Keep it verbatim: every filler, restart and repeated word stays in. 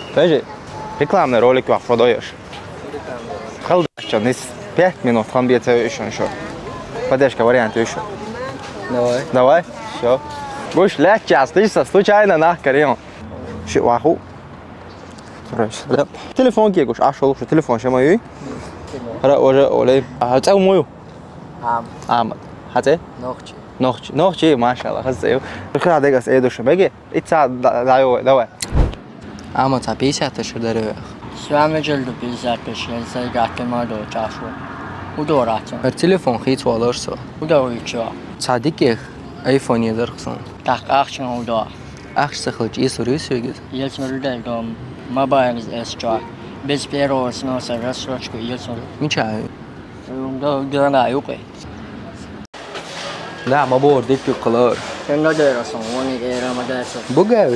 Подожди, рекламный ролик вах продаешь. Халдача, нис пять минут хан бьется ещё, ещё. Поддержка вариант ещё. Давай. Давай, все. Гуш, лет час, ты что, случайно нах, Карим? Ши ваху. Короче, да. Телефон ке гуш, а шо, шо телефон ше мою? Хара, уже, оле. А, це мою. Ам. Ам. Хате? Нохчи. Нохчи, нохчи, машалла, хате. Хара дегас эдуш меге. Ица да, да, давай. Ама ца пятьдесят тысяч дарю. С вами джелду пятьдесят тысяч, я за гатты мадо чашу. Удорати. Эр телефон хит валорсо. Удоричо. Ца диких айфон езерхсон. Так ахчан удо. Ахч сахлыч и сурю сюгис. Если рудел дом, мобайл эс чо. Без первого сноса рассрочку, если Мичай. Да, да, да, юкы. Да, ма бор дик юкылар. Sen ne diyorsun? Onu eğrama dersin. Bu gavri.